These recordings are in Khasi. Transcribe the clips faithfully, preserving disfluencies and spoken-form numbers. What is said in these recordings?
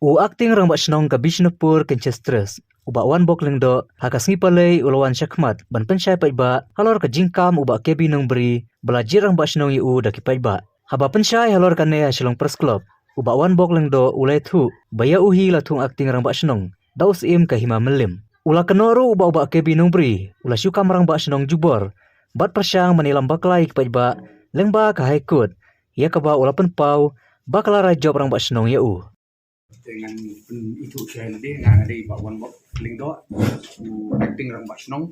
U Acting Rangbah Shnong ka Bishnupur Kynches Trust, u Bah Wanbok Lyngdoh, ha ka sngi Palei u la wan shakhmat ban pynshai paidbah halor ka jingkam u Bah K B Nongbri ba la jied Rangbah Shnong ïa u da ki paidbah. Haba pynshai halor kane ha Shillong Press Club, u Bah Wanbok Lyngdoh u la ïathuh ba ïa u hi la thung Acting Rangbah Shnong da u Syiem ka Hima Mylliem. U la kynnoh ruh ba u Bah K B Nongbri u la shu kam Rangbah Shnong jubor bad pyrshang ban ïalam bakla ïa ki paidbah lyngba ka High Court, ïa kaba u la pynpaw ba ka la rai jop Rangbah Shnong ïa u. Te ngan pynithuh sha ïa lade, nga nga dei Bah Wanbok Lyngdoh, u Acting Rangbah Shnong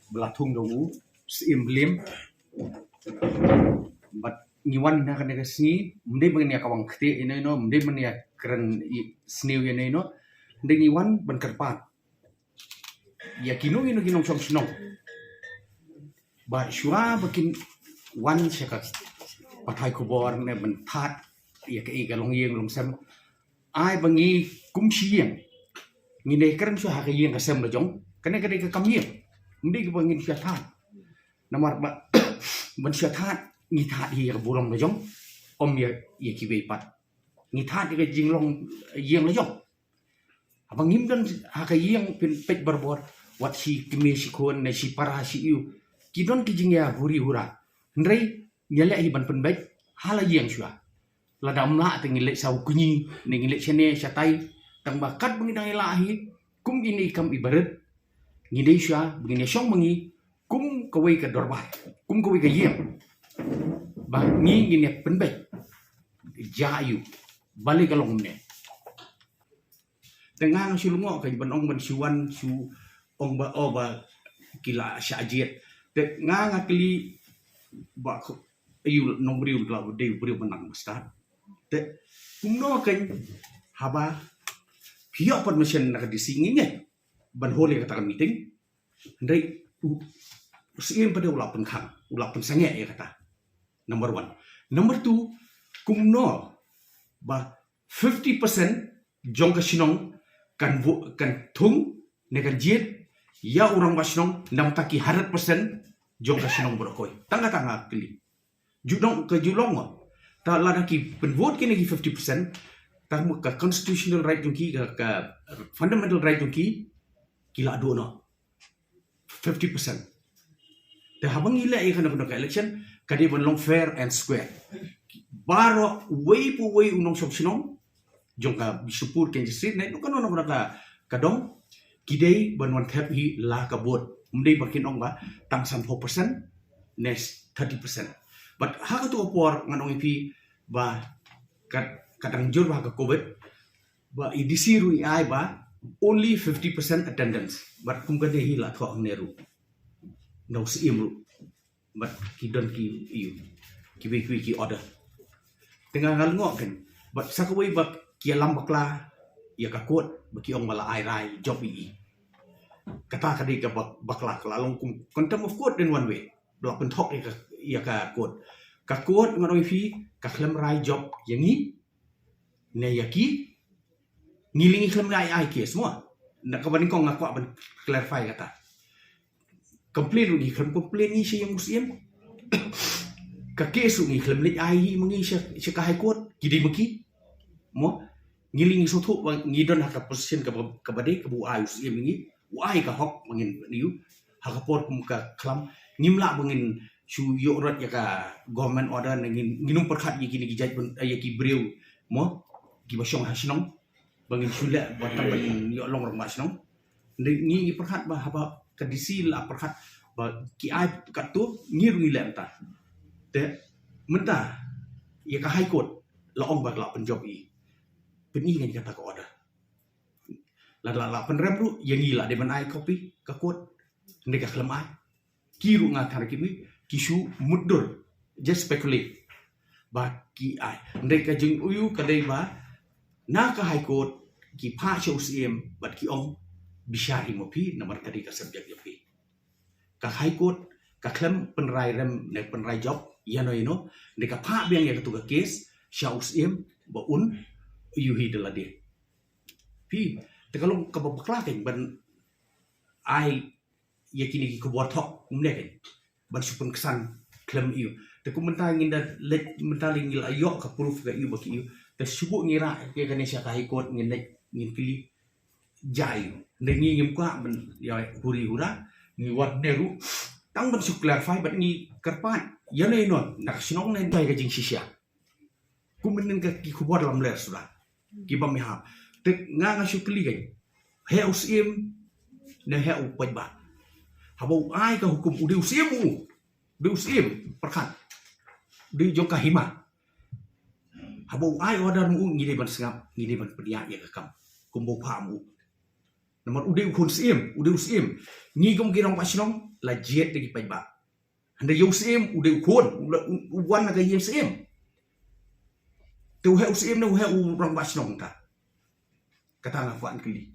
ba la thung da u Syiem Mylliem. Bad ngi wan ha kane ka sngi, ym dei ban ïa kawang kti ïa ino ino, ym dei ban ïa kren sniew ïa ino ino, hynrei ngi wan ban kyrpad ïa kino kino ki nongshong shnong ba shuwa ba kin wan sha ka pathai khubor ne ban thad ïa kaei ka longïing longsem, ai ba ngi kum shi ïing ngin ïa kren shuwa ha ka ïing ka sem la jong. Kane ka dei ka kam ïing, ym dei ba ngin shuwa thad. Namar ba ban shuwa thad, ngi thad hi ïa ka burom la jong, ym ïa, ïa kiwei pat. Ngi thad ïa ka jinglong ïing la jong. Haba ngim don ha ka ïing phin peit barabor, wat shi kmie shi khun ne shi para shi ïew ki don ki jingïaburi bura. Hynrei ngi leh hi ban pynbeit ha la ïing shuwa. Lada ym lah te ngi leit sha u kñi ne ngi leit shane shatai. Tang ba katba ngi dang ïalah hi kum ine i kam i barit, ngi dei shuwa ba ngin ïashong ma ngi kum kawei ka dorbar, kum kawei ka ïing, ba ngi ngin ïa pynbeit. Ja ïa u, balei ka long kumne. Te nga nga shu lyngngoh ka ban ong ban shu wan shu ong ba, oh, ba ki la shah jied. Te nga nga kylli ba ko, ïa u Nongbriew la dei u briew ba nang ba stad. Te kumno kan haba phi ïoh permission na ka D C ngi ngi ban hold ïa kata ka meeting. Hynrei u, u Syiem pat u la pynkhang, u la pynsangeh ïa kata. Number one. Number two, kumno ba fifty percent jong ka shnong kan vo-, kan thung ne kan jied ïa u rangbah shnong, namar ta ki hundred percent jong ka shnong baroh kawei. Tang kata nga kylli. Ju long, ka ju long mo. Ta lada ki pynvote kine ki fifty percent, ta mo ka constitutional right jong ki, ka, ka fundamental right jong ki, ki la duh noh. Fifty percent. Te haba ngi leh ïa kano kano ka election, ka dei ban long fair and square. Baroh uwei pa uwei u nongshong shnong jong ka Bishnupur Kynches Trust ne, kano kano ka, ka dong, ki dei ban wan thep hi la ka vote. Ym dei ba kin ong ba tang sanphew percent ne thirty percent. But ha kato ka por ngan ong ïa phi ba ka, ka dang jur ba ha ka covid, ba i D C ruh i ai ba only fifty percent attendance. But kum kane hi la thoh hangne ruh na u Syiem ruh. But ki don ki, ïa u, kiwei kiwei ki order. Te nga nga lyngngoh kan. But sa kawei ba ki ïalam bakla ïa ka court, ba ki ong ba la ai rai jop ïa i. Kata ka dei ka bak-, bakla, ka la long kum contempt of court in one way. Ba la pynthok ïa ka, ïa ka court. Ka court ngan ong ïa phi, ka khlem rai jop ïa ngi ne ïa ki, ngi lei ngi khlem ai, ai case mo. Na kaba nyngkong nga kwah ban clarify kata. Complain ruh ngi khlem complain ngi sha ïing u Syiem. Ka case ruh ngi khlem leit ai hi ma ngi sha, sha ka High Court, ki dei ma ki. Mo, ngi lei ngi sngewthuh ba ngi don ha ka position kaba, kaba dei, kaba u ai u Syiem ïa ngi, u ai ka hok ma ngi. Ha ka por kum ka khlam, ngim lah ba ngin shu ïoh rot ïa ka government order, ne ngin, ngin ym pyrkhat ïa kine ki jait bun, ïa ki briew mo, kiba shong ha shnong, ba ngin shu leh ba tang ba ngin ïoh long rangbah shnong. Ngi, ngi pyrkhat ba haba ka D C la pyrkhat ba ki ai katto, ngi ruh ngi leh mynta. Te mynta ïa ka High Court la ong ba ka la pynjop ïa i. Pyni ngan kata ka order. La, la, la pynrem ruh ïa ngi, la dei ban ai copy ka court. Hynrei ka khlem ai. Ki ruh nga tharai ki mih, ki shu mutdur, just speculate ba ki ai. Hynrei ka jingïohi ka dei ba na ka High Court ki phah sha u Syiem bad ki ong, bishar hi ma phi, namar ka dei ka subject jong phi. Ka High Court ka khlem pynrai rem ne pynrai jop ïano ïano, hynrei ka phah biang ïa katu ka case sha u Syiem ba un ïohi da lade. Phi, te ka long kaba bakla kein ban ai ïa kine ki khubor thok kumne kein, ban shu pynksan khlem ïa u. Te kum mynta ngin da leit, mynta lei ngi la ïoh ka proof ka ïa u ba ki ïa u. Te shu buh ngi rah ïa kane sha ka High Court, ngin leit ngin kylli jai. Nda ngi ngim kwah ban ïa huri hura, ngi wat ne ruh tang ban shu clarify bad ngi kyrpad ïa ne non na ka shnong ne jai ka jingshisha. Kum mynnin ka ki khubor lamler suda ki bym ïahap. Te nga nga shu kylli ka, heh u syiem ne heh u paidbah? Haba u ai ka hukum u dei u syiem, u dei u syiem pyrkhat, u dei jong ka hima. Haba u ai order, u ngi dei ban sngap, ngi dei ban pynïaid ïa ka kam kumba u phah u. Namar u dei u khun syiem, u dei u syiem. Ngi kum ki rangbah shnong la jied da ki paidbah. Hynda ïa u syiem u dei u khun, u la u wan na ka ïing syiem. Te u heh u syiem ne u heh u rangbah shnong ta? Kata nga kwah kylli.